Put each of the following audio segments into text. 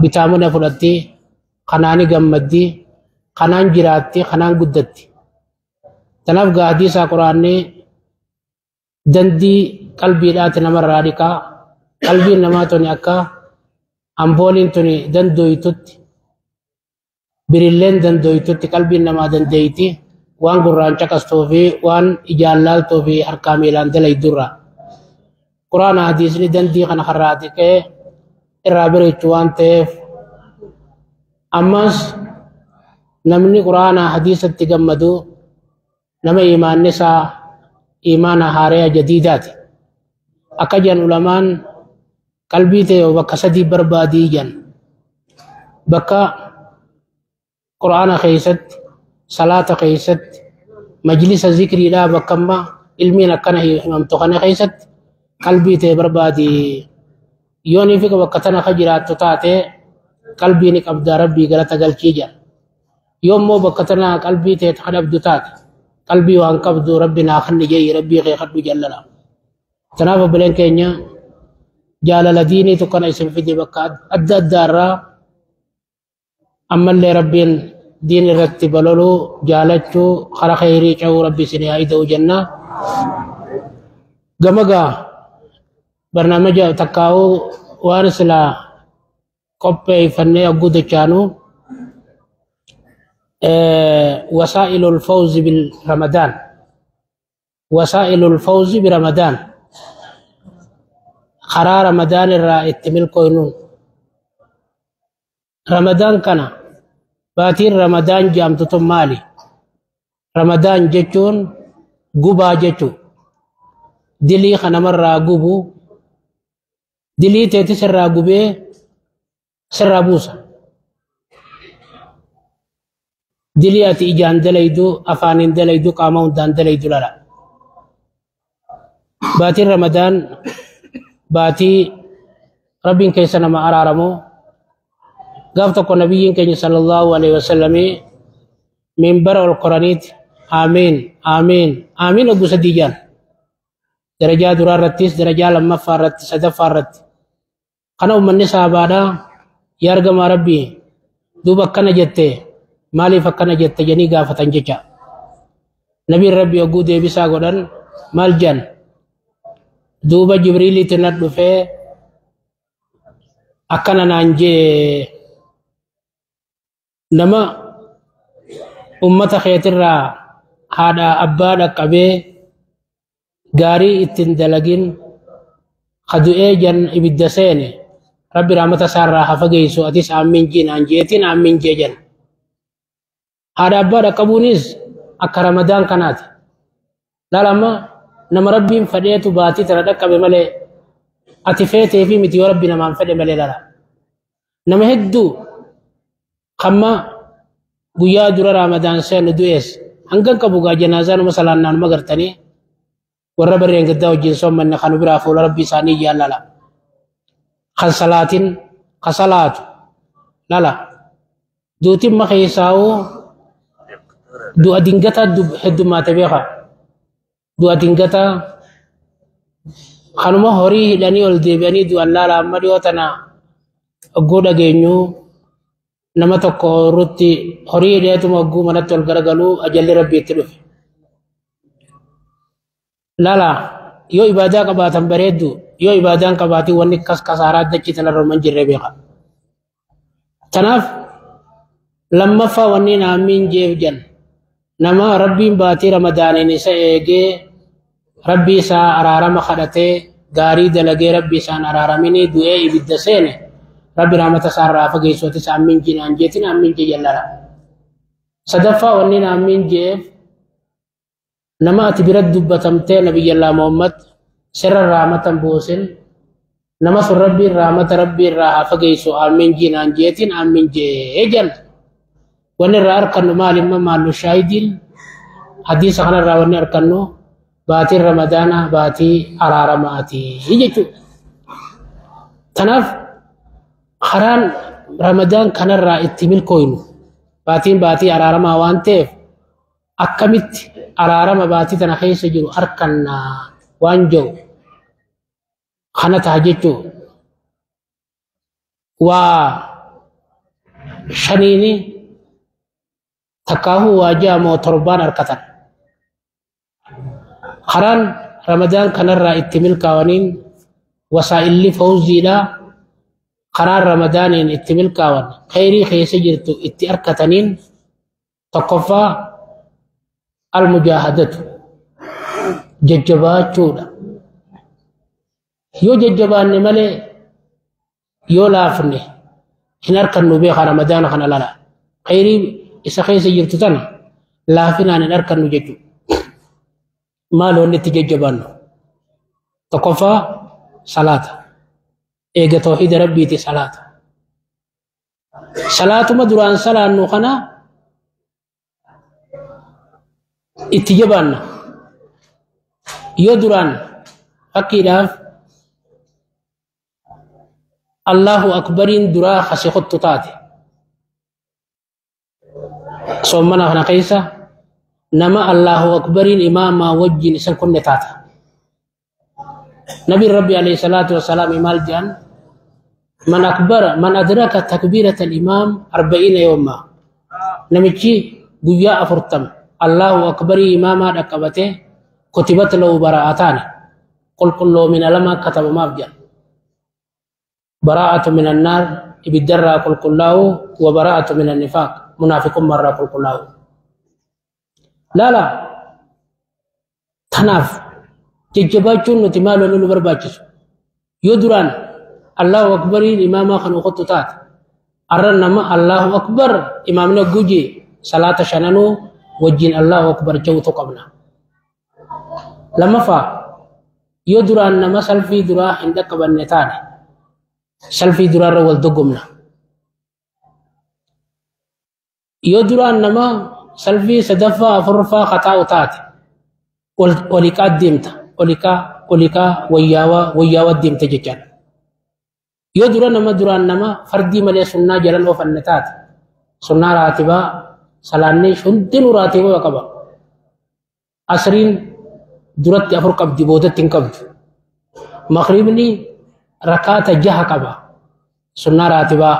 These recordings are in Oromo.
Bitaamina fudhatti, kanaani gammaddi, kanaan jiraatti, kanaan guddatti. Tanaaf gaa hadiisaa quraannee dandii qalbiidhaati namarraa dhiqaa. Qalbiin namaa tuni akka ambooliin tuni dandooytutti, birilleen dandooytutti qalbiin namaa dandeeyti waan gurraan caqastuu fi waan ijaan laaltuu fi harkaa miilaan dalaydurra. Quraana hadiisni dandii kana karraa dhiqee irraa bareechu waan ta'eef, ammas namni quraana hadiisatti gammadu nama imaanni isaa imaana haaraya jadiidaati. Akka jedhan ulamaan, qalbii ta'e bakka sadii barbaadii jedhan: bakka quraana keessatti, salaata keessatti, majlisa zikriidhaa, bakka amma ilmiin akkana himamtu kana keessatti qalbii ta'e barbaadii. Yoonii fi bakka tana ka jiraattu taate qalbii ni qabdaa, rabbii galata galchii jedhan. Yoo immoo bakka tana qalbii ta'e ka dhabdu taate, qalbii waan qabdu rabbi naa kanni jedhi, rabbii kee kadhu jallala. Tanaaf obboleen keenya, jaalala diiniitu kana isin fide bakka adda addaarraa. Ammallee rabbiin diin irratti baloluu jaalachuu, kara khayrii ce'uu rabbi isin haa ida'u jenna. Gama gaa barnaamaja takkaa'uu waan silaa qopheeffannee hogguu dachaanu, wasaa'ilul fawzi bil ramadaan, wasaa'ilul fawzi bi ramadaan, karaa ramadaan irraa itti milkooynuun. Ramadaan kana, baatiin ramadaan jedhamtu tun maali? Ramadaan jechuun gubaa jechuu, dilii kanamarraa gubu, dilii teeti sirraa gubee sirraa buusa. Dilii ati ijaan dalaydu, afaaniin dalaydu, qaama hundaan dalaydu lala. Baatiin ramadaan baatii rabbiin keessa nama araaramu. Gaaf tokko nabiyyiin keenya sallallahu alaihi wasallamii minbara ol koraniiti "Aamiin, aamiin, aamiin" hogguu sadii jaan. Darajaa duraa irrattis, darajaa lammaffaa irratti, sadaffaa irratti. Kana uummanni saabaadhaa, "Yaa ergamaa rabbii, duuba akkana jette, maaliif akkana jette?" jedhanii gaafatan jecha. Nabiin rabbii hogguu deebisaa godhan maal jedhan? "Duuba Jibriiliitti na dhufee akkana naan jee: nama ummata keetirraa haadha abbaa dhaqqabee gaarii ittiin dalagin ka du'ee jan ibidda seene, rabbi rahmata isaarraa haa fageessu, atis aamiin jii naan jeetiin aamiin jee" jedhan. Haadha abbaa dhaqqabuunis akka ramadaan kanaati. Laala, amma nama rabbiin fedheetu baatii tana dhaqqabe malee ati feetee fi miti, yoo rabbi namaan fedhe malee. Lala, nama hedduu kamma guyyaa dura ramadaan seenu du'ees hangan qabu gaa janaazaa numa salaannaan gartanii warra barreen gaddaa wajjin soommanne kanu biraa fuula rabbii isaanii jaallala. Kan salaatin ka salaatu lala, duutin ma keessaa'uu du'a dingata heddummaate beeka. Du'a dingata kanuma horii hidhanii ol deebi'anii du'an. Laala, amma dhiyoo tana hogguu dhageenyu nama tokko ooyiruutti horii hidheetuma hogguu manatti ol garagaluu ajalli rabbii itti dhufe. Lala, yoo ibaadaa qabaatan bareeddu, yoo ibaadaan qabaatin wanni kas kasaaraa dachii tanarra hin jirre beeka. Tanaaf lammaffaa wanni naammiin jeef jan, nama rabbiin baatii ramadaaniin isa eegee rabbii isaa araarama kadhatee gaarii dalagee rabbi isaan araaraminii du'ee ibidda seene, rabbi rahmata isaarraa fageessuuti isa ammiin jiinaan jeetiin ammiin jee jallara. Sadaffaa wanni naammiin jeef, nama ati bira dubbatamtee nabiyyallaa Muhammad sirra rahmatan buusin, nama sun rabbiin rahmata rabbii irraa haa fageessu ammiin jiinaan jeetiin ammiin jee jalla. Wanni irraa arkannu maal imma? Maallu shaahidiin hadiisa kanarraa wanni arkannu baatiin ramadaanaa baatii araaramaati jechuudha. Tanaaf karaan ramadaan kanarraa itti milkooynu, baatiin baatii araaramaa waan ta'eef, akkamitti araarama baatii tana keessa jiru arkanna waan jiru kana ta'a jechuudha. Waa shaniini takkaahuu waa ja'a moo torbaan arkatan. Karaan Ramadaan kanarraa itti milkaawaniin wasaa'illi fawziidha. Karaan Ramadaaniin itti milkaawan khayrii keessa jirtu itti arkataniin tokkoffaa almujaahadatu jajjabaachuudha. Yoo jajjabaanne malee yoo laafne hin arkannu beeka Ramadaana kana lala. Khayrii isa keessa jirtu tana laafinaan hin arkannu jechuudha. Maal wanni itti jajjabaannu? Tokkoffaa salaata. Eega tawhiida rabbiiti salaata. Salaatuma duraan salaannu kana itti jabaanna. Yoo duraan fakkiidhaaf Allahu akbariin duraa kasi kottu taate. Soommana kana keessa nama Allahu akbariin imaamaa wajjin isan kunne taata. Nabi Rabbi alayhi salaatu wassalaam maal jedhan? Man akbara man adraka takbiirata al-imaam 40 yawma. Namichi guyyaa 40 Allahu akbarii imaamaa dhaqqabate kutibat lahu baraa'ataani. Qulqulloomina lama katabamaaf jedhan. Baraa'atu min annaar ibiddarraa qulqullaa'u wa baraa'atu min annifaaq munaafiqummaarraa qulqullaa'u. Laala tanaaf jajjabaachuun nuti maal wanni nu barbaachisu? Yoo duraan Allahu akbariin imaamaa kan uqottu taate arra nama Allahu akbar imaamni guji salaata shananuu wajjin Allahu akbar ja'utu qabna. Lammaffaa yoo duraan nama salfii duraa hin dhaqqabanne taane salfii duraarra wal doggomna. Yoo duraan nama salfii sadaffaa afuraffaa qataa'u taate oliqaa deemta. Oliqaa oliqaa wayyaawaa wayyaawaa deemta jechaadha. Yoo dura nama duraan nama fardii malee sunnaa jalan oofanne taate sunnaa raatibaa salaannee hundinuu raatibaa qaba. Asriin duratti 4 qabdi boodatti hin qabdu. Maghribni rakaata 6 qaba sunnaa raatibaa.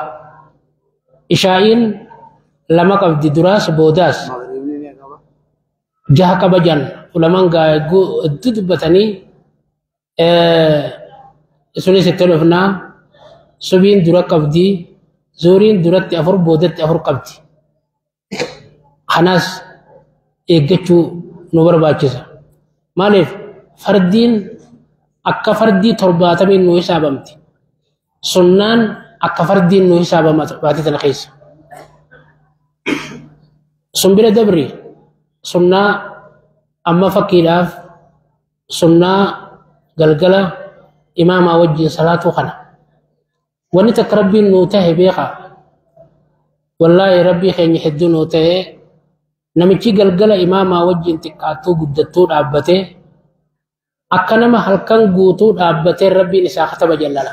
Ishaa'iin 2 qabdi duraas boodaas. 6 qaba jan ulamaan hedduu dubbatanii sunis itti dhufnaa. Subiin dura qabdi, zuuriin duratti 4 boodatti 4 qabdi. Kanaas eeggachuu nu barbaachisa. Maaliif fardiin akka fardii 70 nu hisaabamti. Sunnaan akka fardiin nu hisaabama baatii tana keessa. Sun bira dabri sunnaa amma fakkiidhaaf sunnaa galgala imaamaa wajjin salaatuu kana. Wanni takka rabbiin nuu tahe beeka. Wallaahi rabbii keenya hedduu nuu tahe namichi galgala imaamaa wajjin xiqqaattuu guddattuu dhaabbatee akka nama halkan guutuu dhaabbatee rabbiin isaa kataba jallala.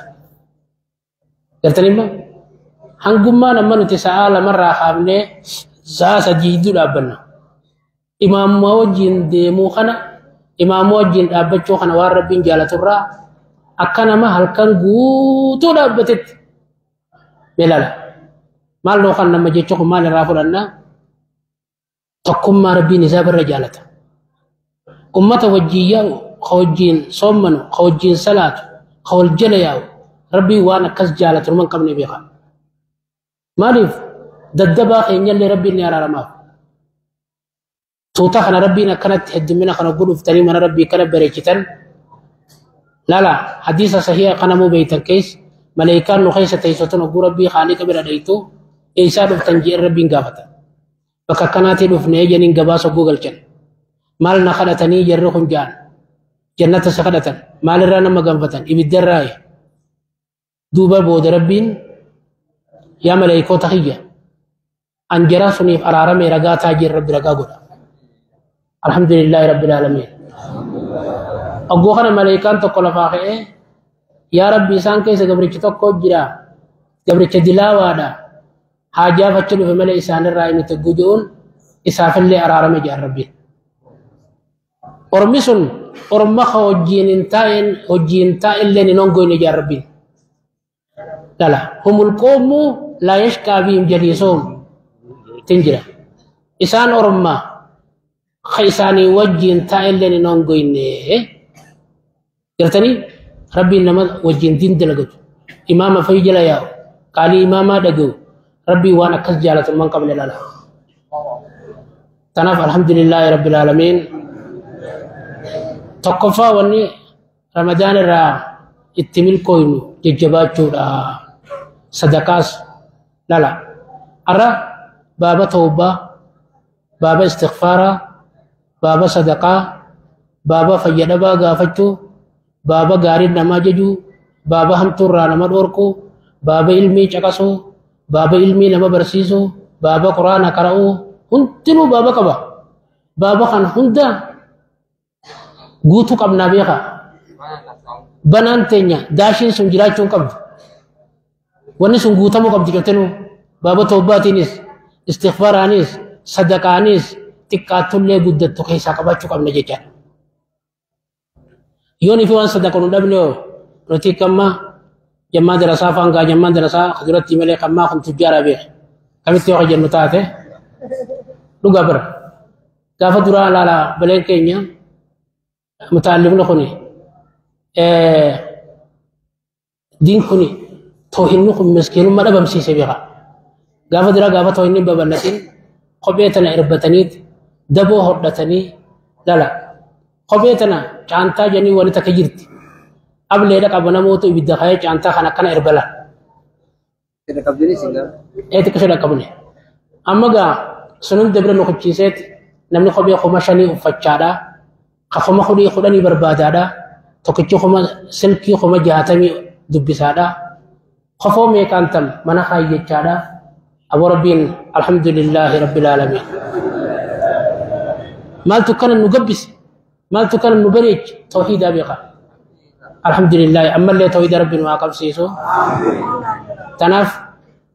Gartanii hangummaan amma nuti sa'aa 2 kaafnee sa'a 3 gidduu dhaabbanna. Imaamaa wajjin deemuu kana imaamaa wajjin dhaabbachuu kana waan rabbiin jaalaturraa akka nama halkan guutuu dhaabbatetti milala. Maal nuu kan nama jechuun kun maal irraa fudhannaa? Tokkummaa rabbiin isaa birra jaalata. Ummata wajjin yaa'u, ka wajjin soommanu, ka wajjin salaatu, ka wal jala yaa'u rabbiin waan akkas jaalatu numa hin qabne beeka. Maaliif daddabaa keenyallee rabbiin ni araaramaaf. Tuuta kana rabbiin akkanatti heddumina kana godhuuftanii mana rabbii kana bareechitan. Lala hadiisa sahiha kanamuu beeytan keessa malaayikaan nu keessa teessotun hogguu rabbii haaliqa bira dhaytu eessaa dhuftan je'een rabbiin gaafata. Bakka akkanaatii dhufnee jeniin gabaasa hogguu galchan. Maal na kadhatanii jarri kun ja'an. Jannata isa kadhatan. Maalirraa nama ganfatan? Ibiddarraa. Duuba booda rabbiin yaa malaayikoota kiyya an jara suniif araarame ragaa taajir rabbi ragaa godha. Alhamdulillahi rabbil aalamiin. Ogguu kana malaayikaan tokko lafaa ka'ee yaa rabbi isaan keessa gabrichi tokko jira gabricha dilaawaadha haajaaf achi dhufe malee isaanirraa inni tegguu jedhuun isaafillee araarame jedhan rabbiin. Ormi sun orma ka wajjiin hin taa'in hojii hin taa'illee hin hongoyne jedhan rabbiin. Lala humul qoomu Laa yashqaa bihim jaliisuhum tinjira. Isaan ormaa ka isaanii wajjiin taa'elleen hin hongoyne. Gartanii rabbiin nama wajjiin diin dalagatu imaama fa'i jala yaa'u qaalii imaamaa dhaga'u rabbiin waan akkas jaalatu man qabne lala. Tanaaf alhamdulillaahi rabbil aalamiin. Tokkoffaa wanni ramadaan irraa itti milkooynu jajjabaachuudha. Sadaqaas lala. Arra baaba tawbaa, baaba istighfaaraa, baaba sadaqaa, baaba fayyadhabaa gaafachuu, baaba gaarii namaa jajuu, baaba hamtuurraa nama dhorkuu, baaba ilmii caqasuu, baaba ilmii nama barsiisuu, baaba quraana qara'uu, hundinuu baaba qaba. Baaba kan hunda guutuu qabnaa beekaa. Banaan teenya daashiin sun jiraachuu hin qabdu. Wanni sun guutamuu qabdi cottinuu. Baaba tawbaatiinis, istighfaaraanis, sadaqaanis xiqqaattullee guddattu keessaa qabaachuu qabna jechaadha. Yoon ifi waan sadaqa nu dhabne hoo nuti kamma jammaa darasaa afaan gaa jammaan darasaa duratti malee kammaa kun tujjaaraa beeka. Kamitti yoo jennu taate dhugaa bara. Gaafa duraa ilaalaa baleen keenya mutaallimni kuni diin kuni toohinni kun miskiinummaa dhabamsiise beeka. Gaafa duraa gaafa toohinni hin babal'atin kophee tana irbataniit daboo hodhatanii lala. Kophee tana caantaa jedhanii wani takka jirti. Ableedha qaba namoota ibidda ka'ee caantaa kana akkana irbala. Ee xiqqisho dhaqqabne. Amma gaa sun hunda bira nu kuchiiseet namni kophee 5,000 uffachaadha. Ka 10,010 barbaadaadha. Tokkichi kuma silkii 60,000 dubbisaadha. Kofoo meeqaan tam mana kaayyachaadha. Aboo rabbiin alhamdulillaahi rabbil aalamiin. Maaltu kana nu gabbise? Maaltu kana nu bareeche? Tawhiidaa beeka. Alhamdulillaahi ammallee tawhiida rabbi nu haa qabsiisu. Tanaaf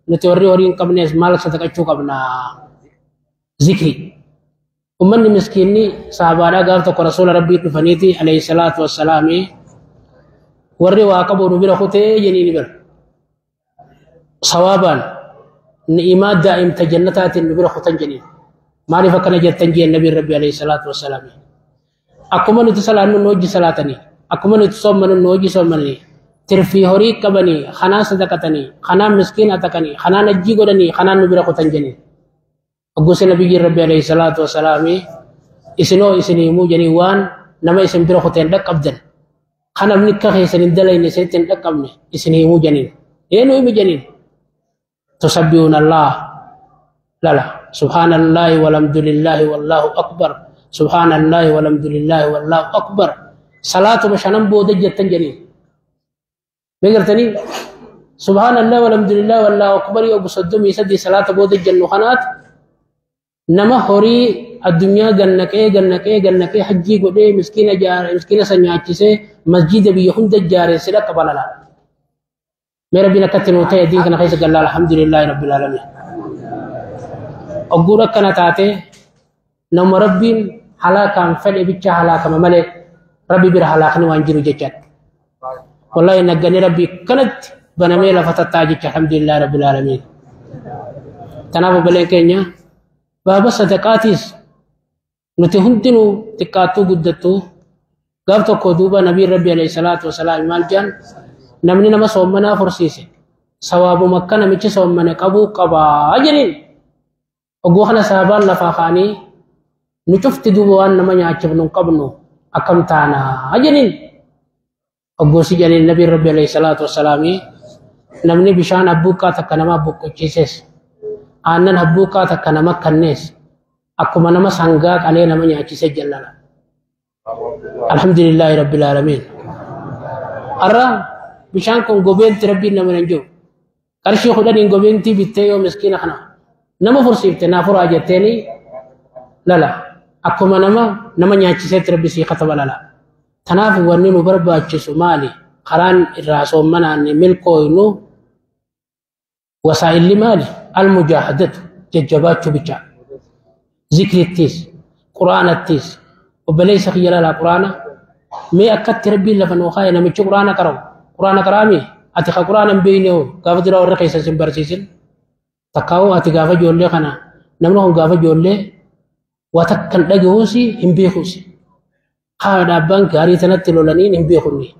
nuti warri horii hin qabnees maal sadaqachuu qabna? Zikri. Ummanni miskiinni sahabaadhaa gaaf tokko rasuula rabbii dhufaniiti alayhi salaatu wassalaami warri waa qabu nu bira kutee jeniini bara. Sawaabaan ni'imaa daa'imta jannataatiin nu bira kutan jeniin. Maaliif akkana jettan jeen nabiin rabbi alayhi salaatu wassalaami. Akkuma nuti salaannu nu hojii salaatanii, akkuma nuti soommannu nu hojii soommanii, tirfii horii qabanii, kanaan sadaqatanii, kanaan miskiina taqanii, kanaan hajjii godhanii, kanaan nu bira kutan jeniin. Oggusi nabiyyiin rabbi alayhi salaatu wassalaami isinoo isin himuu jedhanii waan nama isin bira kuteen dhaqqabdan kan namni akka keessan hin dalayne isinitti hin dhaqqabne isin himuu jedhaniin. Eenyu himi jedhaniin? Tusabbihuun Allah lala subhaanallaahi walhamdulillaahi wallaahu akbar subhaanallaahi walhamdulillaahi wallaahu akbar salaatuma shanan booda jettan jedhaniin. Mee gartanii subhaanallaahi walhamdulillaahi wallaahu akbar yoo 33 salaata booda jennu kanaat nama horii addunyaa gannaqee gannaqee gannaqee hajjii godhee miskiina jaare miskiina san nyaachisee masjida biyya hunda ijaare si dhaqqaba lala. Mee rabbiin akkatti nuu ta'e diin kana keessa gallaa alhamdulillaahi rabbil aalamiin. Ogguun akkana taate nama rabbiin halaakaan fedhe bicha halaakama malee rabbi bira halaakni waan jiru jechaadha. Wallahi nagganii rabbi kanatti banamee lafa tattaa jecha alhamdulillaahi rabbil aalamiin. Kanaaf obboleen keenya baaba sadaqaatiis nuti hundinuu xiqqaattuu guddattuu gaaf tokko duuba nabiin rabbi alayhi salaatu wasalaam maal jedhan namni nama soommanaa fursiise sawaabuma akka namichi soommane qabuu qabaa jedheen. Ogguu kana sahabaan lafaa ka'anii nu cufti duuba waan nama nyaachifnu hin qabnu akkam taanaa jedheen. Ogguu si jedheen nabiin rabbi alayhi salaatu wasalaam namni bishaan habbuuqqaa takka nama habbuuqqachiises aannan habbuuqqaa takka nama kannees akkuma nama sangaa qalee nama nyaachise jallala. Alhamdulillaahi rabbil aalamiin. Har'a bishaan kun gobeenti rabbiin nama hin jiru. Qarshii 10 gobeentii bittee yoo miskiina kana nama fursiifte naa furaa jetteeni lala. Akkuma nama nyaachiseetti rabbi sii kataba lala. Kanaaf wanni nu barbaachisu maali? Karaan irraa soommanaan milkooynu wasaa'illi maali? Almujaahadatu jajjabaachuu bicha. Zikrittiis, quraanattiis, obboleessa kiyya lalaa quraana. Mee akkatti rabbiin lafa nuu kaa'e namichi quraana qara'u. Quraana qara'ami? Ati ka quraana hin beekne hoo gaafa duraa warra keessa sin barsiisin. Takkaa'uu ati gaafa ijoollee kana namni kun gaafa ijoollee waa takkan dhagahuusi hin beekuusi. Haadha abbaan gaarii sanatti lolaniin hin beekunni.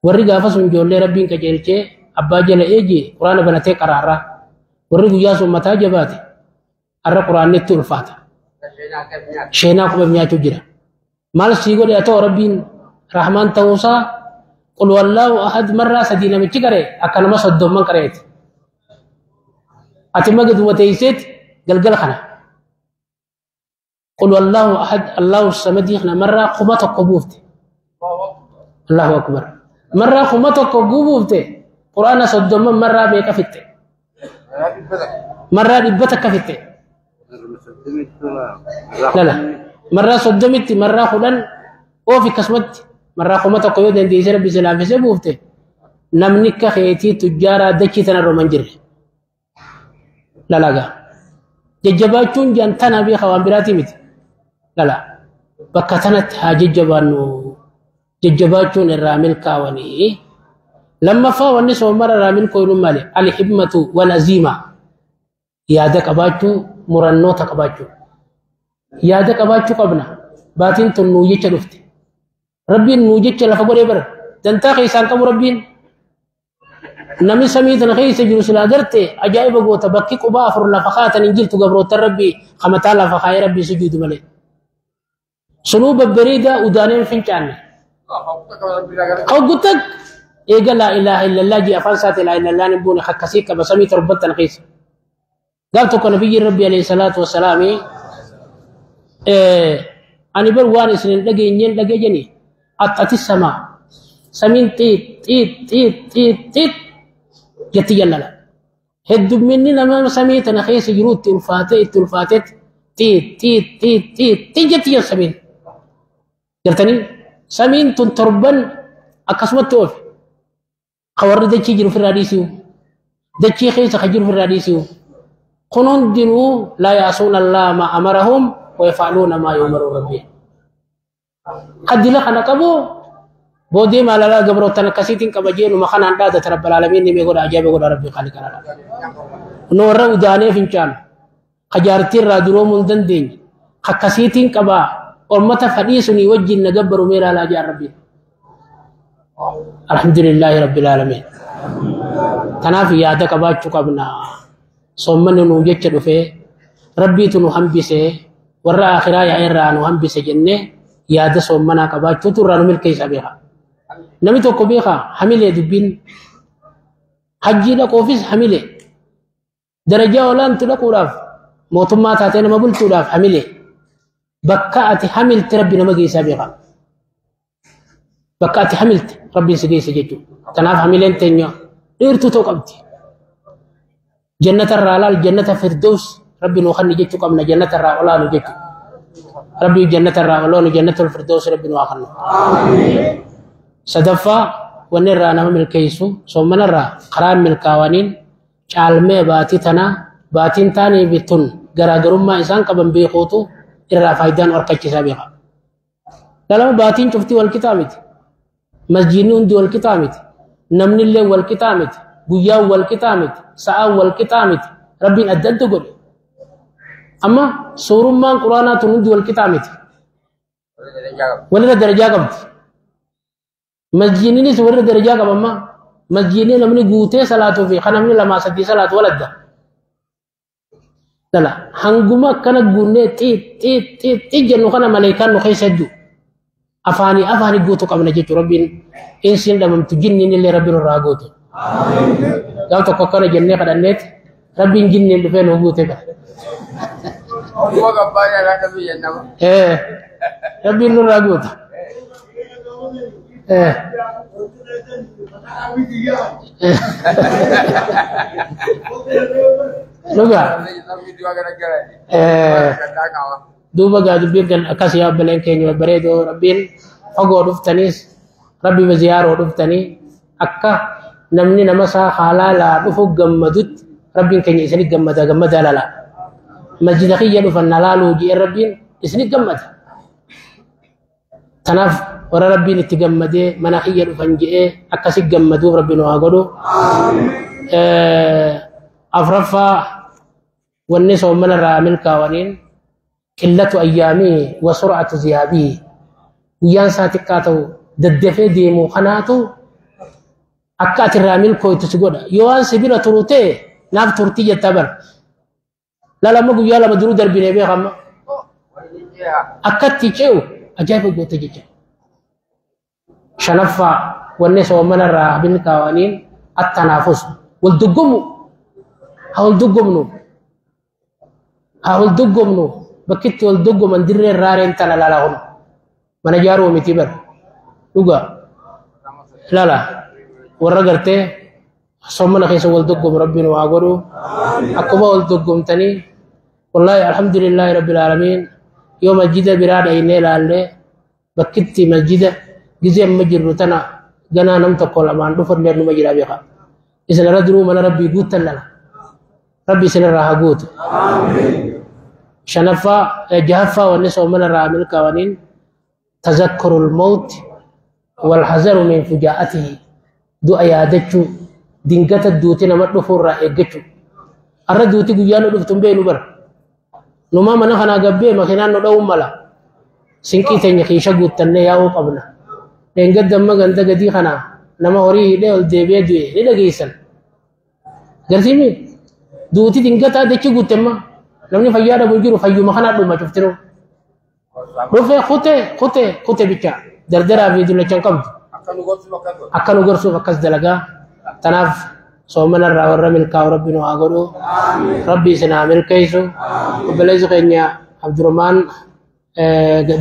Warri gaafa sun ijoollee rabbiin qajeelchee abbaa jala eeji quraana banatee qaraarraa. Warri guyyaa sun mataa jabaate har'a quraannitti ulfaata. Sheenaa qubeef nyaachuu jira. Maal sii godhe haa ta'u rabbiin rahmaan ta'uusaa qul wallaahu ahad marraa sadii namichi qaree akka nama soddomman qareeti. Ati magaduma teesseeti galgala kana. Qul wallaahu ahad allahu samadii kana marraa 1000 buufte. Allahu akbar. Marraa 1000 buufte quraana soddomman marraa meeqa fixxe? Marraa 100 fixxe. Lala. Marraa 30tti marraa 10 oofi akkasumatti marraa 1000 yoo dandeessee rabbi si laaffisee buufte namni akka keetii tujjaaraa dachii tanarra hin jirre. Lalagaa. Jajjabaachuun jaan tana beeka waan biraatii miti. Lala. Bakka tanatti haa jajjabaannu. Jajjabaachuun irraa milkaawanii. Lammaffaa wanni soomara irraa milkooynu maali? Alhimmatu wal aziima. Yaada qabaachuu, murannoota qabaachuu. Yaada qabaachuu qabna. Baatiin tun nuu jecha dhufte. Rabbiin nuu jecha lafa godhee bara. Dantaa keessaan qabu rabbiin. Namni samii tana keessa jiru silaa garte ajaa'iba goota bakki qubaa afur lafa kaatan hin jirtu gabroota rabbii kamataa lafa kaayee rabbii sujuudu malee. Sunuu babbareedaa udaaneen fincaanne. Hoggutak eega laa ilaaha illallah jee afaan isaati laa illallah hin buune akkasii qaba samii torban tana keessa. Gaaf tokko nabiyyiin rabbi alayhi salaatu wassalaami ani bar waan isin hin dhageenyeen dhagee axxati samaa samiin xiit xiit xiit xiit xiit jetti jallala. Heddumminni nama samii tana keessa jiru itti ulfaatee itti ulfaateetti xiit xiit xiit xiit xiit jetti jal samiin. Gartanii samiin tun torban akkasumatti oofe. Ka warri dachii jiru ofirraa dhiisiu. Dachii keessa ka jiru ofirraa dhiisiu. Kun hundinuu laa yaasuuna allaha maa amarahum wa yaf'aluuna maa yu'maruun rabbiin. Kaddila kana qabu boodee maalalaa gabroottan akkasiitiin qaba jeenuma kanaan dhaadata rabbal aalamiin ni godha ajaa'iba godha rabbi qaali kanadha. Nu warra udaanee fincaanu ka jaartii irraa duroomuu hin dandeenye akkasiitiin qaba ormata fadhii sunii wajjin na gabbaru mee ilaalaa jaan rabbiin. Alhamdulillaahi rabbil aalamiin. Kanaaf yaada qabaachuu qabna. Soommanni nuu jecha dhufee rabbiitu nu hambisee warra akhiraa yaa'e irraa nu hambise jennee yaada soommanaa qabaachuutu irraa nu milkeessa beeka. Namni tokko beeka hamilee dubbiin hajjii dhaquufis hamilee darajaa olaantu dhaquudhaaf mootummaa taatee nama bulchuudhaaf hamilee bakka ati hamilte rabbi nama geessaa beeka. Bakka ati hamilte rabbiin si geessa jechuudha. Kanaaf hamileen teenya dheertuu ta'uu qabdi. Jannata irraa laal jannata firdaus rabbi nuu kanni jechuu qabna jannata irraa olaanu jechuudha. Rabbi jannata irraa olaanu jannatul firdaus rabbi nuu haa kennu. Sadaffaa wanni irraa nama milkeessu soomana irraa karaa milkaawaniin caalmee baatii tanaa baatiin taanii fi tun garaagarummaa isaan qaban beekuutu irraa faayidaan harkachiisaa beeka. Lalama baatiin cuftii wal qixaa miti. Masjiidni hundi wal qixaa miti. Namni illee wal qixaa miti. Guyyaan wal qixaa miti. Sa'aan wal qixaa miti. Rabbiin adda adda godhe. Amma suurummaan quraanaa tun hundi wal qixaa miti. Walirra darajaa qabdi. Masjiidnis walirra darajaa qaba amma. Masjiidni namni guutee salaatuu fi kan namni lamaa sadii salaatu wal adda. Lala hanguma akkana guunnee xiit xiit xiit xiit jennu kana maleekaan nu keessa hedduu. Afaanii afaanii guutuu qabna jechuudha rabbiin insiin dhabamtu jinniin illee rabbiin irraa gootu. Gaaf tokko akkana jennee kadhanneeti rabbiin jinniin dhufee nu guute bara. Rabbiin nurraa guuta. Dhugaa. Duuba gaa dubbiin kan akkas yaa obboleen keenya babbareedoo rabbiin fagoo dhuftaniis rabbi ziyaaroo dhuftanii akka namni nama isaa halaalaa dhufu gammadutti rabbiin keenya isinit gammada gammadaa lala. Masjida kiyya dhufan na laaluu ji'e rabbiin isinit gammada. Tanaaf warra rabbiin itti gammadee mana kiyya dhufan ji'ee akkasi gammaduuf rabbiin waa godhu. Afraffaa wanni soomana irraa milkaa'aniin qillatu ayyaamii wa sur'atu ziyaabii guyyaan isaa xiqqaa ta'u daddafee deemu kanaatu akka ati irraa milkooytu si godha. Yoo waan si bira turu ta'e naaf turtii jettaa bara. Laala amma guyyaa lama duruu darbinee beekama. Akkatti ce'u ajaa'iba goota jecha. Shanaffaa wanni soomana irraa milkaa'aniin attanaafus wal doggomu haa wal doggomnu haa wal doggomnu bakkitti wal doggoman dirree raareen tana laalaa homa mana jaaruu miti bara dhugaa laala warra gartee soomana keessa wal doggomu rabbiin waa godhu akkuma wal doggomtanii wallaahi alhamdulillaahi rabbil aalamiin yoo masjida biraa dhaynee ilaallee bakkitti masjida gizee amma jirru tana ganaa nam tokko lamaan dhufallee numa jira beeka isin irra duruu mana rabbii guuttan lala rabbi isin irraa haa guutu. Shanaffaa jahaffaa wanni soomana irraa milkaa'aniin tazakkurul mawt wal hazaru min fujaa'atihi du'a yaadachuu dingata duuti nama dhufuu irraa eeggachuu. Har'a duuti guyyaa nu dhuftu hin beeknu bara. Numaa mana kanaa gabbee makiinaan nu dha'uun mala. Sinqii teenya kiisha guuttannee yaa'uu qabna. Dheengadda amma ganda gadii kana nama horii hidhee ol deebi'ee du'e ni dhageessan. Garsiimi duuti dingataa dachii guutte amma namni fayyaa dhabu hin jiru fayyuma kanaa dhuma cuftinuu. Dhufee kutee kutee kutee bicha dardaraa fi dullacha hin qabdu. Akka nu gorsuuf akkas dalagaa. Tanaaf soomana irraa warra milkaa'u rabbi nu haa godhu. Rabbi isin haa milkeessu. Obboleessi keenya Abdurrahmaan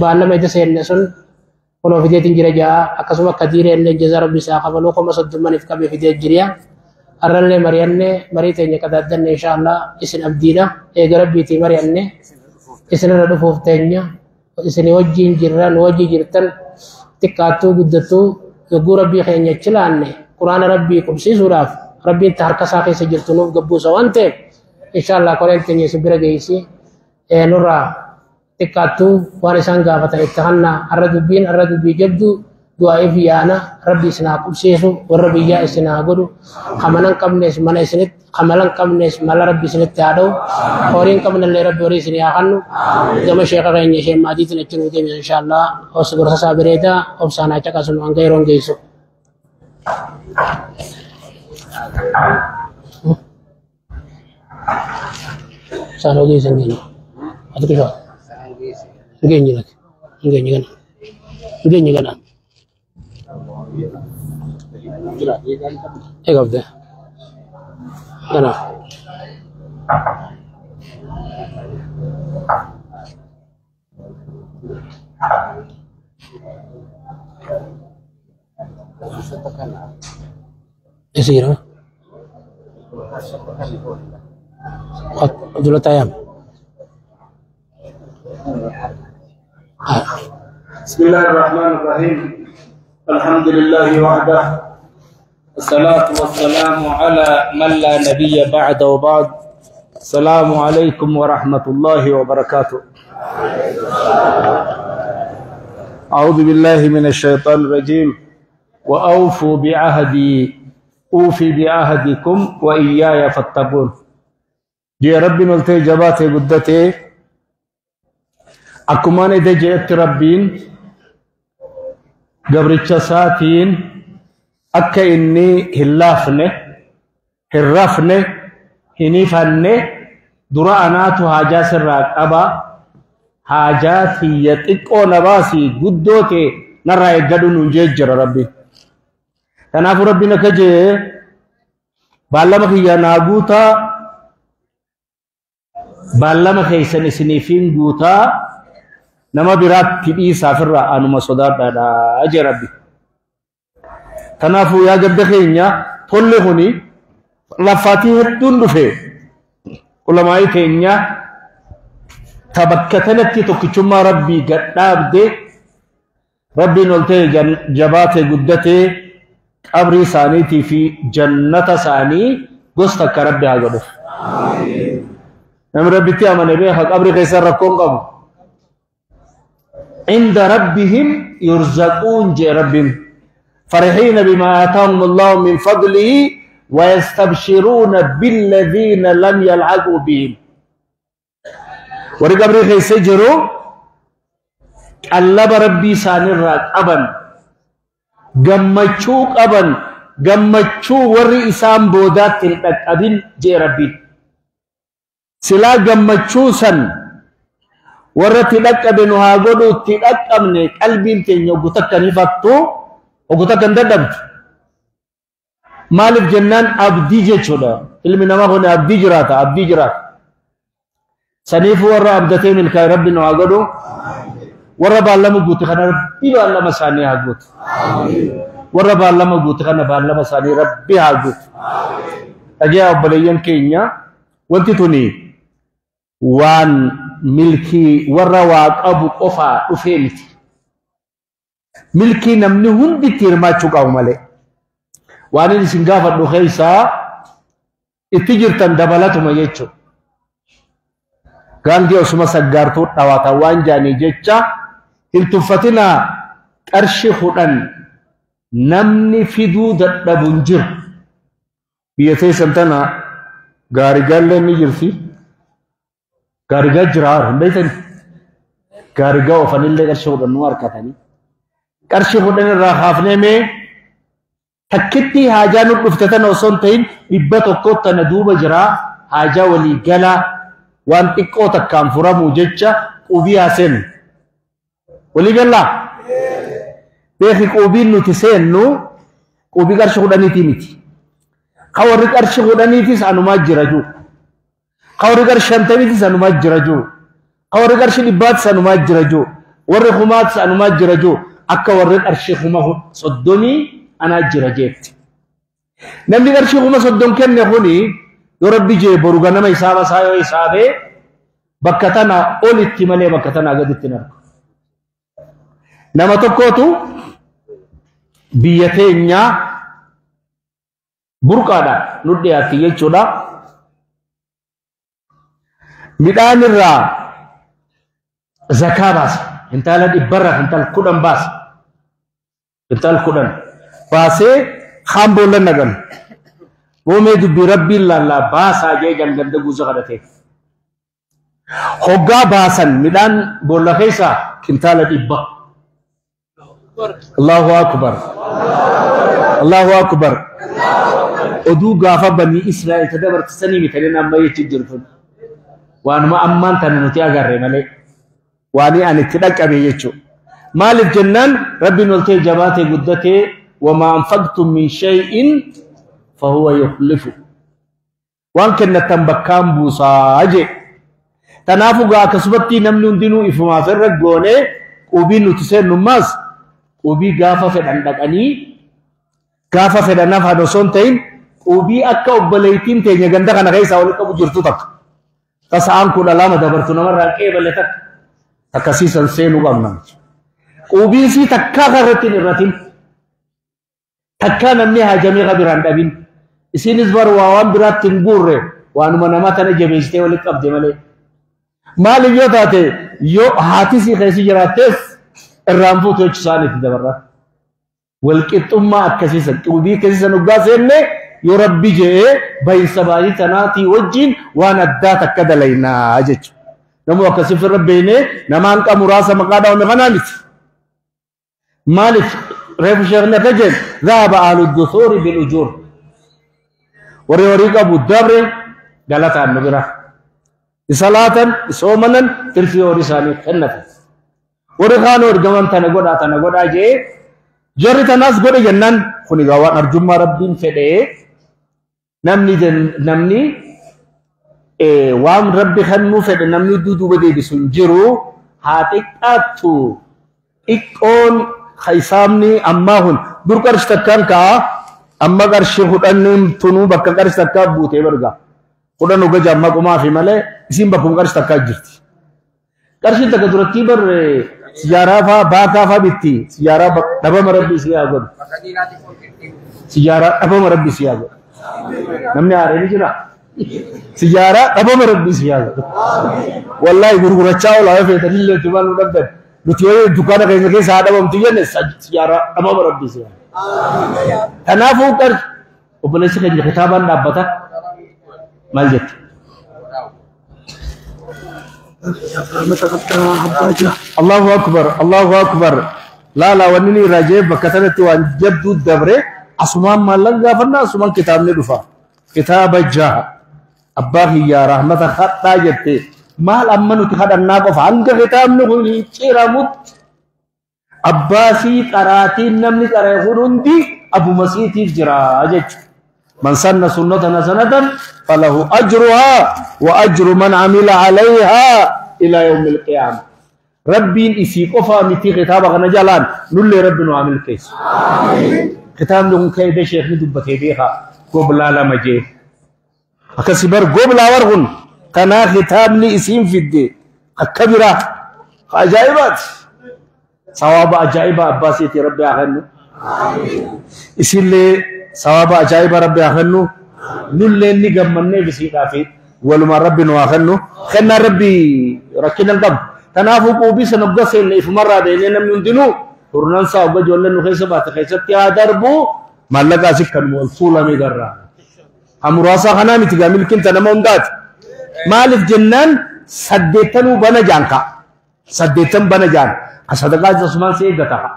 baallama ija seenne sun kunoo fideetiin jira ja'a akkasuma akka diiree illee jazaa rabbi isaa kafaluu 30,000 qabee fidee jira. Har'allee mari'annee marii teenya qadaaddanne inshaallah isin abdiidha. Eega rabbiitii mari'anne isinirra dhufuuf teenya isin wajjiin jirra nu wajji jirtan xiqqaattuu guddattuu yogguu rabbii keenya achi laanne quraana rabbii qubsiisuudhaaf rabbiin ta harka isaa keessa jirtu nuuf gabbuusa waan ta'eef inshaallah koreen teenya isin bira geessi nurraa xiqqaattuu waan isaan gaafatan itti hannaa har'a dubbiin har'a dubbii jabduu du'aa'iif yaana rabbi isin haa qubsiisu warra biyyaa isin haa godhu kamanan qabnes mana isinitti kamalan qabnes mala rabbi isinitti haa dha'u horii hin qabnellee rabbi horii isin haa kennu gama sheeka keenya isheen maatiitiin achi nuu deebisa inshaallah os gorsa isaa bareedaa obsaan haa caqasnu hanga yeroon geessu. Isaan ogeessan keenya. Ati kishaa. Ngeenyi lak. Ngeenyi kana. Ngeenyi kana. Eegabde. Kana. Eessa jira? Abdullah Tayyam. بسم الله الرحمن الرحيم. الحمد لله وحده، الصلاة والسلام على من لا نبي بعد وبعد. السلام عليكم ورحمة الله وبركاته. أعوذ بالله من الشيطان الرجيم. وأوفوا بعهدي أوفي بعهدكم وإياي فاتقون. جي ربي نلتي جباتي قدتي أكمان إذا جئت ربين قبرتش ساتين أكا إني هلافني هرافني هنيفني درا حاجة سراك أبا حاجاتي يتقو نباسي قدوتي نرى يقدون نجيجر ربي. تنافو ربي نكجي بالما خيا ناغوتا بالما خيسن سنيفين غوتا نما برات تبي سافر انما صداد اجي ربي. تنافو يا جد خينيا تولي هوني لفاتي هدون دفه علماء كينيا تبكتنتي توكچما ربي غدابدي ربي نولتي جباتي غدتي قبري ثاني في جنة ثاني غستك ربي هاغدو. آمين. نم ربي تي امن بي قبري كيسر ركون قب عند ربهم يرزقون جي ربهم فرحين بما آتاهم الله من فضله ويستبشرون بالذين لم يلحقوا بهم. Warri qabrii keessa jiru qallaba rabbii isaanirraa qaban, gammachuu qaban, gammachuu warri isaan boodaatti hin dhaqqabin jee rabbiin. Silaa gammachuu san warra itti dhaqqabe nu haa godhu, itti dhaqqabne qalbiin teenya oggu takka ni fattu, oggu takka hin dadhabdu. Maaliif jennaan abdii jechuudha. Ilmi namaa kun abdii jiraata, abdii jiraata. Saniifuu warra abdatee milkaa'e rabbi nu haa godhu. Warra baallama guute kana rabbi baallama isaanii haa guutu. Warra baallama guute kana baallama isaanii rabbi haa guutu. Dhagee obboleeyyan keenya, wanti tuni waan milkii warra waa qabu qofaa dhufee miti. Milkii namni hundi itti hirmaachuu qabu malee. Waan inni isin gaafadhu keessaa itti jirtan dabalatuma jechuudha. Gaangee osuma saggaartuu dhawaata waan jaanii jecha hin tuffatinaa. Qarshii 10 namni fiduu dadhabu hin jiru. Biyya teessan tana gaarigaallee ni jirti. Gaarigaa jira hin beektani. Gaarigaa ofanillee qarshii 10 nu harkatanii. Qarshii 10 irraa kaafnee mee takkitti haajaa nu dhufte tana osoo hin ta'in 100 tana duuba jira haajaa walii galaa waan xiqqoo takkaan furamuu jecha qubii haa seennu. Walii galaa? Beeki qubiin nuti seennu qubii qarshii 10 miti. Ka warri qarshii 10 anumaa jira jiru. Ka warri qarshii 50 anumaa jira jiru. Ka warri qarshii 100 anumaa jira jiru. Warri 1000 anumaa jira jiru. Akka warri qarshii 30,000 anaa jira jeetti. Namni qarshii 30,000 kenne kuni yoo rabbi jee boru ganama hisaaba isaa yoo hisaabee bakka tana olitti malee bakka tanaa gaditti hin argu. Nama tokkootu biyya teenyaa burqaadha nu dhiyaatti jechuudha. Midhaan irraa zakaa baasa. Intaala 100rraa kintaala 10 baasa. Kintaala 10 baasee kaan boolla naqan. Boomee dubbii rabbiin laallaa baasaa jee ganda guutuu kadhatee. Hoggaa baasan midhaan boolla keessaa kintaala 100. Allahu akbar. Allahu akbar. Oduu gaafa banii Israa'el ta dabartisanii mitanii amma jechi jirtu. Waanuma ammaan tana nuti agarre malee. Waanii ani itti dhaqqabe jechuudha. Maaliif jennaan rabbiin ol ta'e jabaatee guddatee wamaa anfaqtum min shay'in fahuwa yukhlifu. Waan kennatan bakkaan buusaa jee. Kanaafuu gaa akkasumatti namni hundinuu ifumaaf irra goonee qubii nuti seennummaas qubii gaafa fedhan dhaqanii gaafa fedhan hafan osoo hin ta'in qubii akka obboleettiin teenya ganda kana keessaa walitti qabu jirtu takka. Tasa'aan 12 dabartu namarraa qeebale takka. Akkasiisan seenuu qabna. Qubiin sii takkaa irratti hin irratin. Takkaa namni haajamee ka biraan dhabin. Isinis bar waa waan biraatti hin guurre waanuma nama tana jabeessitee walitti qabde malee. Maaliif yoo taate yoo haati sii keessa jiraattees irraan fuutu jechuu isaaniitti dabarra. Walqixxummaa akkasiisan qubii akkasiisan hoggaa seenne yoo rabbi je'ee bahinsa baay'ee tanaatii wajjin waan addaa takka dalaynaa jechuudha. Namuu akkasii firra beeknee namaan qabu muraasa maqaa dhaawame kanaa miti. Maaliif reefu sheekni akka jedhu dhahaba ahlu dusuuri bil ujuur. Warri horii qabu dabre galataan nu bira. Isa laatan isoomanan tirfii horii isaanii kennatan. Warri kaan ergaman tana godhaa tana godhaa jee jarri tanaas godhe jennaan kun egaa waan arjummaa rabbiin fedhee namni waan rabbi kennuu fedhe namni duuba deebisu hin jiru haa xiqqaattu xiqqoon hisaabni ammaa kun dur qarshii takkaan ka'a amma qarshii 10 tunuu bakka qarshii takkaa buutee barga 10 uga jamma qumaa fi malee isiin bakkuma qarshii takkaa jirti. Qarshiin takka duratti bar sijaaraa faa baakaa faa bitti sijaaraa dhabama rabbi isii haa godhu. Sijaaraa dhabama rabbi isii haa godhu. Namni haaree ni jira. Sijaaraa dhabama rabbi isii haa godhu. Wallaahi gurgurachaa oolaa yoo feetanillee itti maal nu dhabdan. Nuti yoo dukkaana keenya keessa haa dhabamtu jenne sijaaraa dhabama rabbi isii haa godhu. Kanaafuu Obboleessi keenya kitaabaan dhaabbata maal jette? Allahu akbar, Allahu akbar. Laala wanni ni irraa jee bakka sanatti waan jabduu dabre asumaan maallaqa gaafannaa asumaan kitaabni dhufa. Kitaaba jaha abbaa kiyyaa rahmata hadhaa jette maal amma nuti hadhannaa qofa hanga kitaabni kun hin ciramutti abbaa sii qaraatiin namni qaree kun hundi abuma siitiif jira jechuudha. من سن سنة حسنة فله أجرها وأجر من عمل عليها إلى يوم القيامة. ربي إسي قفا متي خطابك نجلان نولي ربي نعمل كيس. خطاب لهم كيد شيخ ندبتي بيها قبل لا مجي. أكسبر قبل ورغن كنا خطاب لي إسيم في الدي الكبيرة عجائبات ثواب عجائب عباسيتي ربي أخنو إسي اللي ثواب عجائب ربي أخنو نولي نقمني بسيطة في ولما ربي نواخنو خلنا ربي ركنا القب تنافقوا بي سنبقى اللي في مرة بيننا من دنو ورننسا وبجو لنا خيسبات خيسبت يا دربو ما لقى سكن والصولة ميقرا همراسا خنامي تقامل كنت نما اندات مالف جنان سديتنو بنجانكا سديتن بنجان صدقات عثمان سيغتها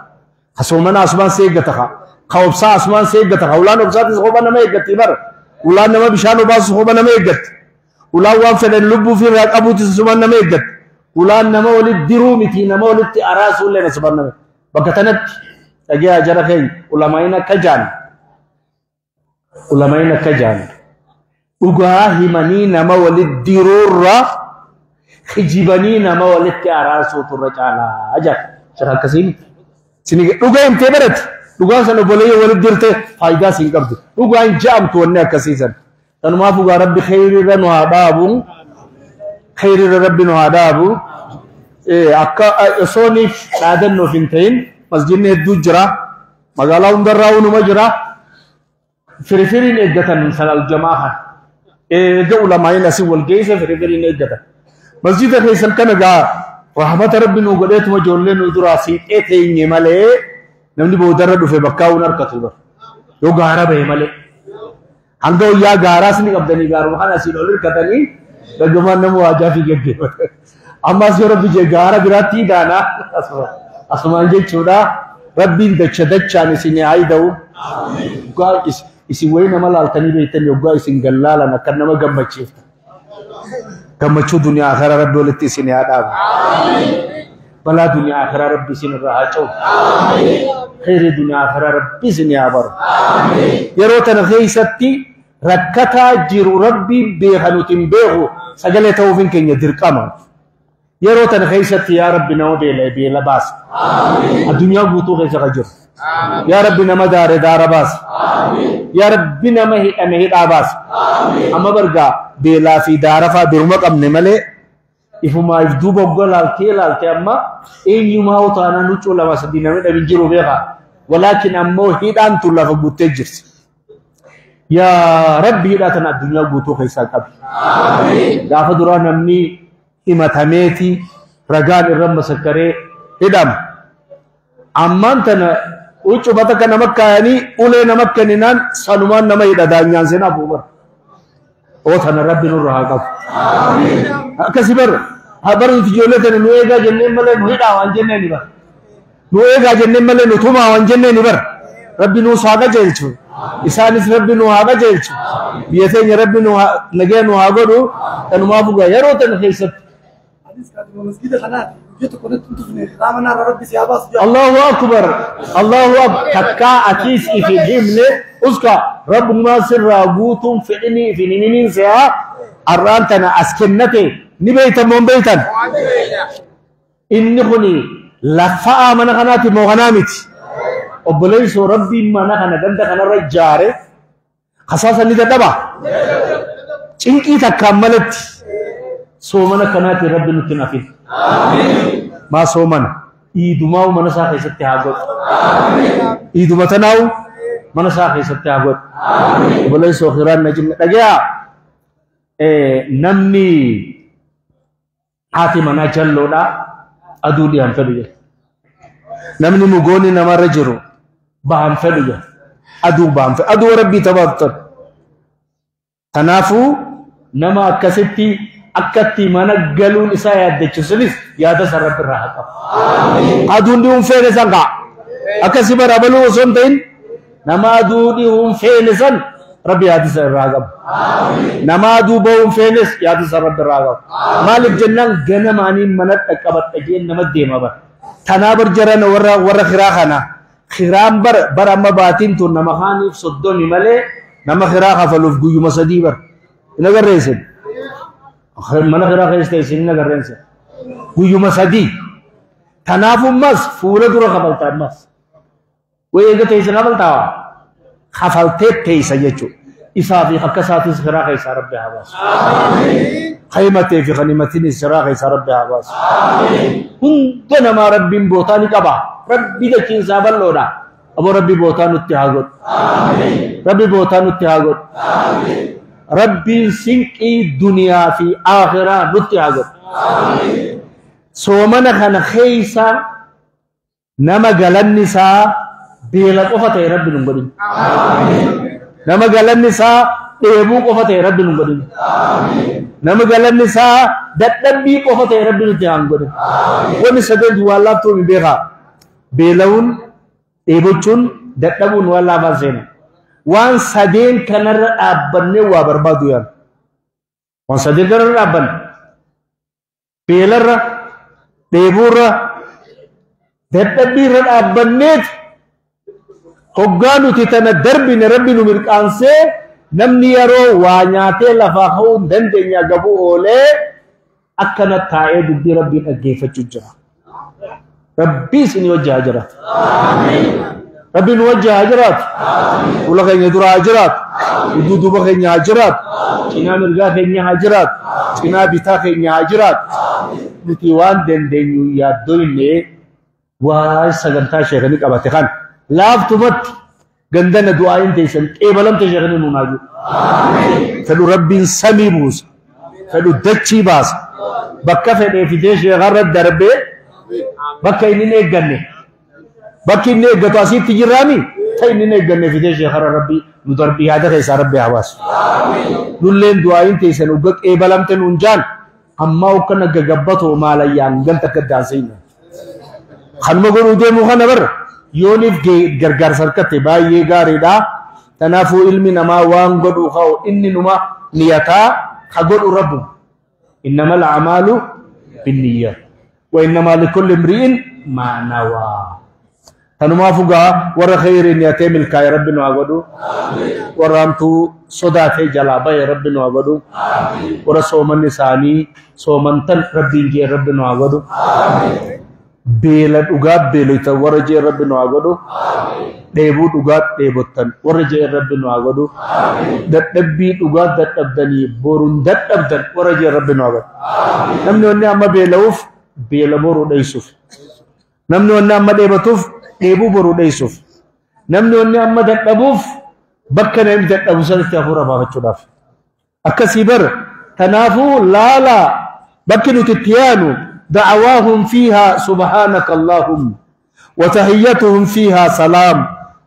خصومنا عثمان سيغتها خوبسا عثمان سيغتها ولان وبسات خوبنا ما يغتي بر ولان ما بشانو باس خوبنا ما يغت ولا وان فدن لبو في ابو تسمان ما يغت ولان نما ولد درومتي نما ولد اراسو لنا سبحان بكتنت اجا جرخي علماءنا كجان علماءنا كجان dhugaa himanii nama walitti diruurra kijibanii nama walitti araarsuutu irra caalaa jira. Jira akkasiin sini dhugaa himtee barate dhugaan sana obboleeyyan walitti dirte faayidaa siin qabdu dhugaan ja'amtu wanni akkasiisan. Kanumaaf dhugaa rabbi kheyriirra nu haa dhaabu kheyriirra rabbi nu haa dhaabu. Akka osooniif dhaadannoof hin ta'in masjidni hedduu jira magaalaa hundarraa hunuma jira firifiriin eeggatan sanal jamaa kana. Eega ulamaa'in asii wal geesse firifiriin eeggatan. Masjida keessan kana gaa rahmata rabbi nu godheetuma ijoollee nu duraa siiqee teenye malee namni boodarra dhufe bakkaa hun harkatu bar. Yoo gaara bahe malee. Hanga wayyaa gaaraas ni qabdanii gaaruma kana asiin ol hirkatanii dhaggamaan nama waajaa fi geggeeffatan. Ammas yoo rabbi jee gaara biraatti daanaa asumaan jechuudha. Rabbiin dacha dachaan isin haa ida'u. Isin wayii nama laaltanii beektan yoggaa isin gallaalan akka nama gammachiiftan. Gammachuu duniyaa akhiraa rabbi walitti isin haa dhaabu. Balaa duniyaa akhiraa rabbi isin irraa haa ce'u. Kheyrii duniyaa akhiraa rabbi isin haa baru. Yeroo tana keessatti rakkataa jiru rabbi beeka nuti hin beeku sagalee ta'uufin keenya dirqama. Yeroo tana keessatti yaa rabbi nama beela beela baasa. Addunyaa guutuu keessa kan jiru. Yaa rabbi nama daare daara baasa. Yaa rabbi nama hidhame hidhaa baasa. Amma bargaa beelaa fi daara fa'aa biruma qabne malee ifumaa if duuba ogga laaltee laaltee amma eenyumaa utaanaan huccuu lama sadii namni dhabin jiru beekaa. Walaakin ammoo hidhaan tun lafa guuttee jirti. Yaa rabbi hidhaa tana addunyaa guutuu keessaa qabi. Gaafa duraa namni himatameeti ragaan irra masakkaree hidhama. Ammaan tana huccuu takka nama kaayanii ulee nama kenninaan sanumaan nama hidha daanyaan seenaa fuubar. Oo tana rabbi nurra haa qabu. Akkasi bar haa bar nuti ijoollee tana nu eegaa jenneen malee nu hidhaa waan jenneen bar. Nu eegaa jenneen malee nu tumaa waan jenneen bar. Rabbi nuus haa qajeelchu. Isaanis rabbi nu haa qajeelchu. Biyya teenya rabbi nu nagaya nu haa godhu. Kanumaaf dhugaa yeroo tana keessatti. Allahu akbar Allahu akbar takkaa atiis ifi himne uska rabbumaa sirraa guutuun fedhinii ifi himiniin se'aa har'aan tana as kennate ni beeytan moo hin beeytan? Inni kuni laffa'aa mana kanaati moo kanaa miti? Obboleessoo rabbiin mana kana ganda kanarra ijaare kasaasa ni dadhaba? Cinqii takkaan malatti soomana kanaati rabbi nutti hin hafin. Maa soomana iidumaa mana isaa keessatti haa godhu. Iiduma tanaawu mana isaa keessatti haa godhu. Obboleessoo khiraan na jinna dhagayaa namni haati manaa jalloodha aduu dhiyan fedhu jedha. Namni mugoonni namarra jiru bahan fedhu jedha. Aduu baanfe aduu rabbii tabaaftan. Kanaafuu nama akkasitti akkatti mana galuun isaa yaaddachiisunis yaada san rabbi irraa haa qabu. Aduun dhi'uun feene san ka'a. Akkasii bara baluu osoo hin ta'in nama aduu dhi'uun feene san rabbi yaada san irraa haa qabu. Nama aduu bahuun feenes yaada san rabbi irraa haa qabu. Maaliif jennaan ganamaaniin mana dhaqqabadha jeen nama deema bara. Tanaa bar jarana warra kiraa kana. Kiraan bar amma baatiin tun nama kaaniif 30 malee nama kiraa kafaluuf guyyuma 3 bar. Hin agarreessin. Mana kiraa keessa teessin hin agarreessin. Guyyuma 3. Kanaafummas fuula dura kafalta ammas. Wayii eega teessin kafaltaa? Kafaltee teessa jechuudha. Isaa fi akka isaatis kiraa keessaa rabbi haa baasu. Kaymatee fi kanimatinis kiraa keessaa rabbi haa baasu. Hunda namaa rabbiin bootaa ni qaba. Rabbi dachiinsaa bal'oodha. Aboo rabbi bootaa nutti haa godhu. Rabbi bootaa nutti haa godhu. Rabbiin sinqii duniyaa fi akhiraa nutti haa godhu. Soomana kana keessa nama galanni isaa beela qofa ta'e rabbi nun godhin. Nama galanni isaa dheebuu qofa ta'e rabbi nun godhin. Nama galanni isaa dadhabbii qofa ta'e rabbi nutti haa godhin. Wanni sadeen waan laaftuu hin beekaa. Beela'uun, dheebochuun, dadhabuun waan laafaan seena. Waan sadeen kanarra dhaabbannee waa barbaadu yaala. Waan sadeen kanarra dhaabbanne. Beelarra, dheebuurra, dadhabbiirra dhaabbanneet hoggaa nuti tana darbine rabbi nu mirqaansee namni yeroo waa nyaatee lafaa ka'uu hin dandeenya gabuu oolee akkana taa'ee dubbii rabbii dhaggeeffachuu jira. Rabbi isin wajji haa jiraatu. Rabbi nu wajji haa jiraatu. Fuula keenya dura haa jiraatu. Dudduuba keenya haa jiraatu. Cinaa mirgaa keenya haa jiraatu. Cinaa bitaa keenya haa jiraatu. Nuti waan dandeenyu yaaddoyne waa sagantaa sheekanii qabate kan laaftumatti gandana du'aayin teessan qeebalamte sheekanii nuun haa jiru. Fedhu rabbiin samii buusa. Fedhu dachii baasa. Bakka fedhee fidee sheekarra darbee bakka inni hin eegganne. Bakki inni eeggatu asitti jirraami ta inni hin eegganne fidee sheekarra rabbi nu darbii yaada keessaa rabbi haa baasu. Nulleen du'aayin teessan ugga qeebalamte nuun jaan ammaa ukkana gagabbatoo maalayyaan ganta akka daanseenya. Kanuma godhuu deemuu kana bara yooniif gargaarsa harkatte baay'ee gaariidha. Kanaafuu ilmi namaa waan godhuu ka'u inni numa niyataa ka godhu rabbu. Innamal a'maalu binniyyaat. Wa innamaa likulli imri'in maa nawaa. Tanumaaf ugaa warra khayriin niyatee milkaa'e rabbi nu haa godhu. Warra hamtuu sodaatee jalaa bahe rabbi nu haa godhu. Warra soomanni isaanii soomantan rabbiin jee rabbi nu haa godhu. Beela dhugaa beeloytan warra jee rabbi nu haa godhu. Dheebuu dhugaa dheebottan warra jee rabbi nu haa godhu. Dadhabbii dhugaa dadhabdanii boruun dadhabdan warra jee rabbi nu haa godhu. Namni wanni amma beela'uuf beela boruu dheessuuf. Namni wanni amma dheebatuuf dheebuu boruu dheessuuf. Namni wanni amma dadhabuuf bakka namni dadhabu sanatti hafuura baafachuudhaaf. Akkasii bara kanaafuu laalaa bakki nuti itti yaanu da'awaahum fiihaa subhaanaka allaahumma wa tahiyyatuhum fiihaa salaam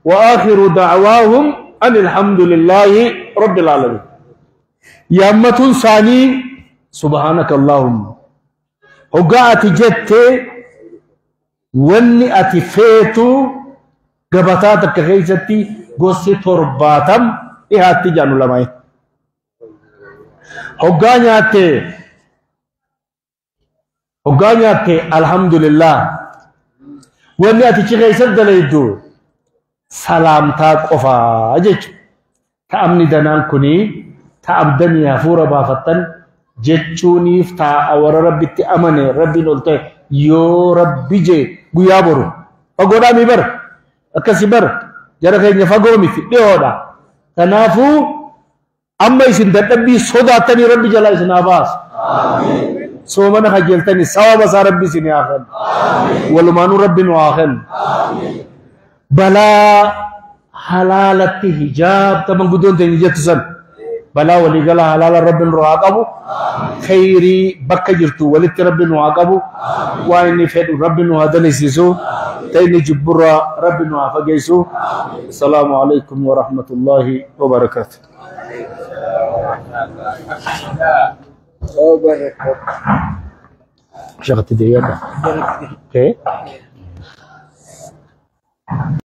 wa aakhiru da'awaahum ani alhamdulillaahi rabbil aalamiin. Yaammatuun isaanii subhaanaka allaahumma. Hoggaa ati jettee wanni ati feetu gabataa takka keessatti gosti 70 dhihaatti jaanu lamaa'e. Hoggaa nyaatte alhamdulillah. Wanni ati ci keessatti dalaydu salaamtaa qofaa jechuudha. Ta'amni danaan kuni ta'abdanii hafuura baafattan jechuuniif taa'a warra rabbitti amane rabbiin ol ta'e yoo rabbi jee guyyaa boru fagoodhaa mi bara akkasi bara jara keenya fagoo miti dhiyoodha. Kanaafuu amma isin dadhabbii sodaattanii rabbi jalaa isin haa baasu. Soomana kajeeltanii sababa isaa rabbi isin haa kennu. Walumaanuu rabbi nu haa kennu. Balaa halaalatti hijaabta manguddoon teenya jettu san Balaa waliigala halaala rabbi nurraa haa qabu. Khayrii bakka jirtu walitti rabbi nu haa qabu. Waan inni fedhu rabbi nu haa dalisiisu. Ta inni jibburraa rabbi nu haa fageessu. Assalaamu alaikum wa rahmatullahi wa barakaatu. Shaqatti deebi'adha. Okay.